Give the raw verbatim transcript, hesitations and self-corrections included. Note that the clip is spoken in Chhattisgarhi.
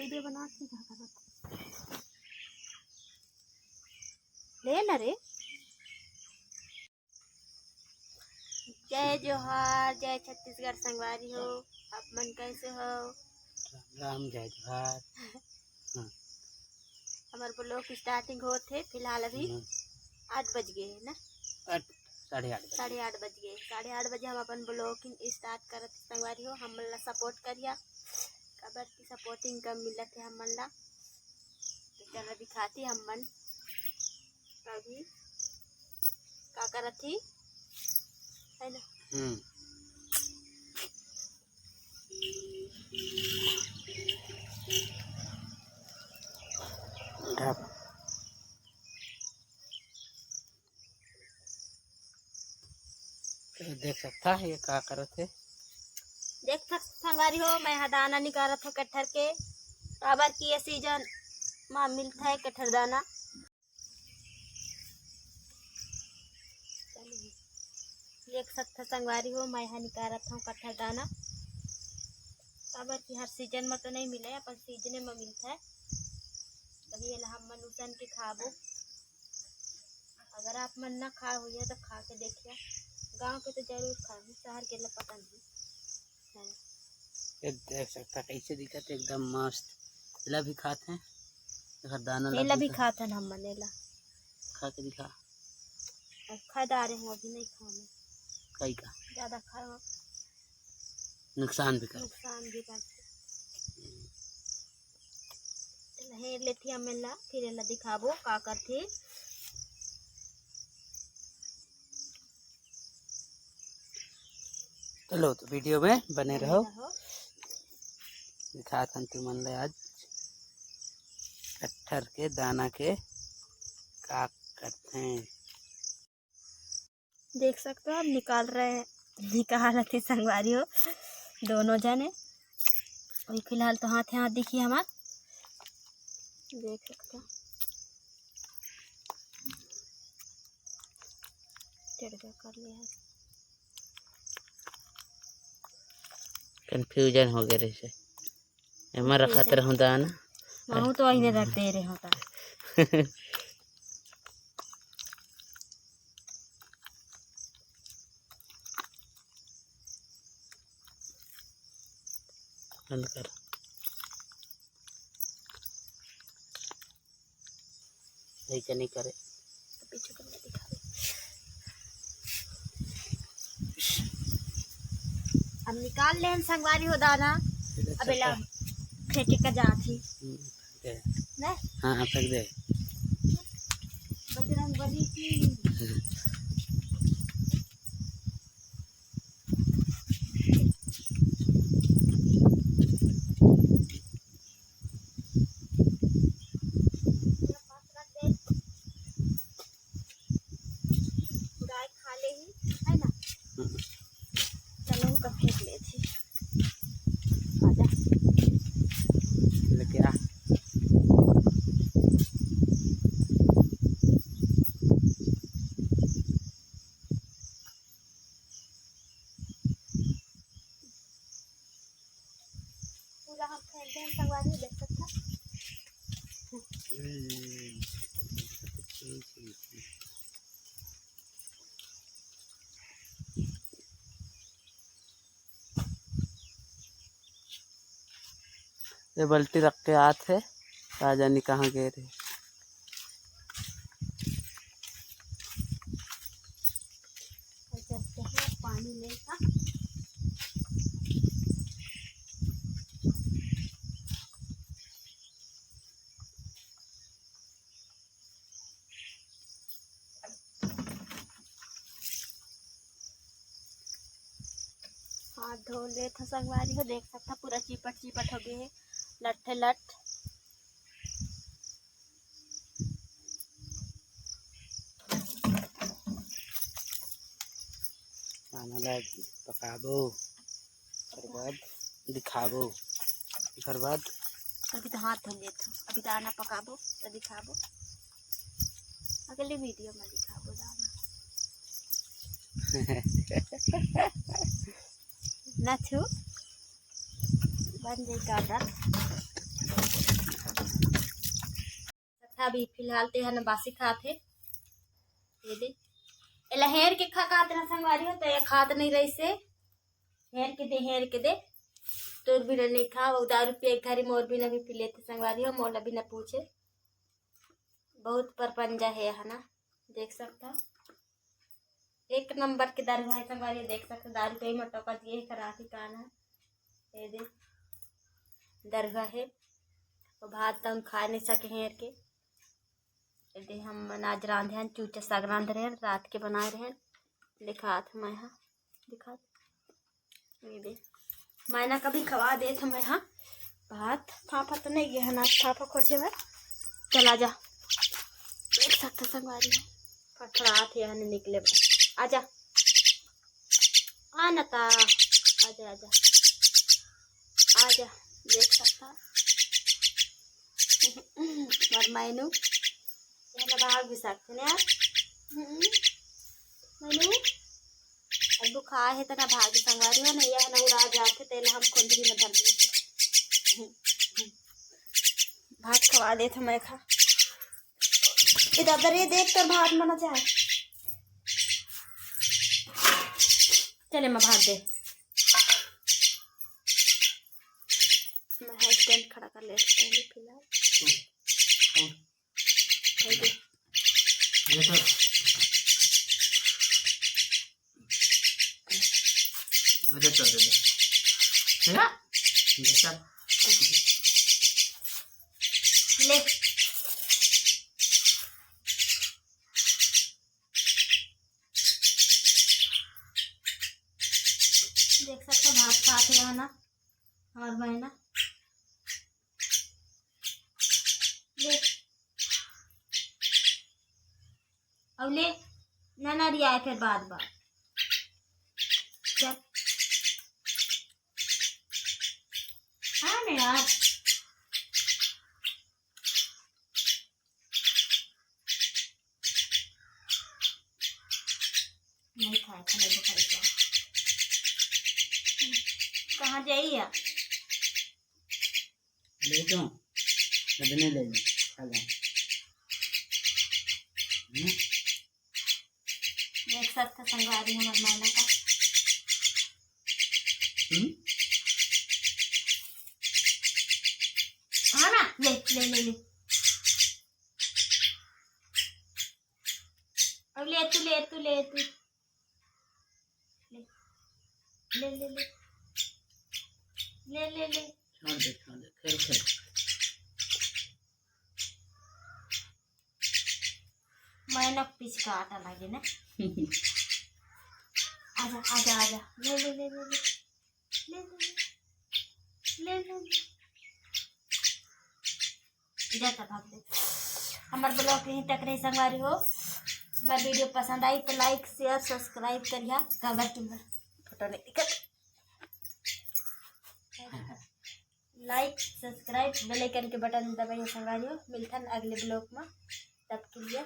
वीडियो बना के का करत? ले ना रे। जय जोहार, जय छत्तीसगढ़ संगवारी हो, आप मन कैसे हो? राम राम, जय जोहार। हाँ। हमर ब्लॉग स्टार्टिंग होत हे फिलहाल अभी हम्म। आठ बज गए हे ना? आठ, साढ़े आठ बजे। साढ़े आठ बज गए। साढ़े आठ बजे हम अपन ब्लॉगिंग स्टार्ट करत हे संगवारी हो, हमन ला सपोर्ट करिया, काबर की सपोर्टिंग कम मिलत हे हमन ला। तो चला दिखाती हमन अभी का करत ही, है ना? हम्म। ढाप। तो देख सकता है ये का करत हे। देख सक-, संगवारी हो, मैं हा दाना निकालत हूँ कटहर के, काबर कि ये सीजन मा मिलता है कटहर दाना। देख सकता संगवारी हो, मैं हा निकालत हूँ कटहर दाना, काबर कि हर सीजन में तो नहीं मिले, अपन सीजने में मिलता है। तभी ये ला हम मन उसन के खाबो। अगर आप मन ना खाए हुई है तो खा के देखिए। गांव के तो जरूर खाए, शहर के ला पता नहीं। ये देख सकता कैसे दिखत हे, एकदम मस्त। एला भी खात हैं, एकर दाना ला एला भी भी खा-, खात हन हमन एला। खा के दिखा। अब खा डारे हूँ, अभी नहीं खाऊँ। कई का? ज्यादा खाए हो। नुकसान भी कर। नुकसान भी करथे। चल, हेर लेथी हमन ला, फिर एला दिखाबो का करथे। चलो, तो वीडियो में बने बने रहो। रहो। दिखात हन तुमन ले आज कटहर के दाना के का करथे। देख सकते हो, हम निकाल रहे हैं, निकालत ही संगवारी हो, दोनों जने। अभी फिलहाल तो हाथ, हाथ दिखी हमार, देख सकते हो, टेढ़ा कर लिया है। कन्फ्यूजन हो गए रहिसे। एमा रखत रहूं दाना। महू तो अहिने रख दे रहे होता। बंद कर। नहीं, नहीं करे। पीछे करके दिखा दे। अब निकाल लेन संगवारी हो दाना। अब एला फेंके का जात ही। हम्म, फेंक दे। नहीं? हाँ, हाँ, फेंक दे। बजरंग बली की। हम्म। गाय खा ले ही, है ना? हम्म। चलो, ओकर फेंक लेथी। आजा। लेके आ। पूरा हम फेंक दें संगवारी, देख सकता। ये बाल्टी रख के आत हे, का जानी कहाँ गए रहे। पानी नहीं था। हाथ धो लेत ह संगवारी हो, देख सकता पूरा चिपट चिपट हो गए हे, लट्ठे लट। खाना ला पकाबो, ओकर बाद दिखाबो, ओकर बाद अभी तो हाथ धो लेत हूँ, अभी दाना पकाबो तो दिखाबो, अगले वीडियो में दिखाबो दाना। ना छू बन जाई का डर। अभी फिलहाल ते हन बासी खात हे। ये दे, एला हेर के खा, खात ना संगवारी हो, तो ये खात नहीं रहिसे। हेर के दे, हेर के दे, तोर बिना नहीं खा। वो दारू पिए घरी मोर बिना भी पी लेते संगवारी हो, मोला बिना पूछे। बहुत परपंजा हे, है ना, देख सकता। एक नंबर के दरुहा हे संगवारी, देख सकता। दारू के ही मोटका दिए हे, करा ठिकाना। ये दे, दरुहा हे। तो भात तो हम खा नहीं सके हेर के। ये दे, हम मन आज रांधे हन, चूचा साग रांध रहे हन, रात के बनाए रहे हन। दिखात मैं हा, दिखात। ये दे, मैना कभी खवा देत हँव मैं हा। भात फाफा तो नहीं गे हन, आज फाफा खोजे बर। चल आजा, देख सकता संगवारी हो, फटफड़ात हे, यहाँ निकले बर। आजा, आ ना ता, आजा, आजा, आजा, देख सकता। मोर मैनू, ये ना भाग भी सकते ना यार। हम्म, मैनू, अब दुखा हे तना भाग संगवारी हो ना, ये ना उड़ा जाते, तेला हम खुंदरी में धर देते। भात खवा देत हँव मैं हा। ए दादा रे, देख तोर भात मना जाए। चले, मैं भात दे। मैं हा स्टैंड खड़ा कर लेते हैं फिलहाल। ये तो अच्छा, चल दे। तेरा? अच्छा। ले। देख सकता भात खात हे ना, और मैं ना ले। अब ले, ना, ना रिया, फिर बाद बात। चल। हाँ ना यार। नहीं खाए, खाने को खाए क्या? कहाँ जाइए आप? ले जाओ, सबने ले लो, खा लो। हम्म? देख सकते संगवारी हमर मैना का। हम्म? हाँ ना, ले, ले, ले, ले। अब ले तू, ले तू, ले तू। ले, ले, ले, ले। ले, ले, ले। छोड़ दे, छोड़ दे, खेल, खेल। मैना पीछे का आटा लागे ना। आजा, आजा, आजा। ले, ले, ले, ले, ले। ले, ले, ले। ले, ले, ले। जाता भाग दे। हमर vlog यहीं तक रही संगवारी हो। हमर video पसंद आई तो like, share, subscribe करिहा। काबर तुम फोटो नहीं दिखत। Like, subscribe, bell icon के button दबाइए संगवारी हो। मिलथन अगले vlog में, तब के लिए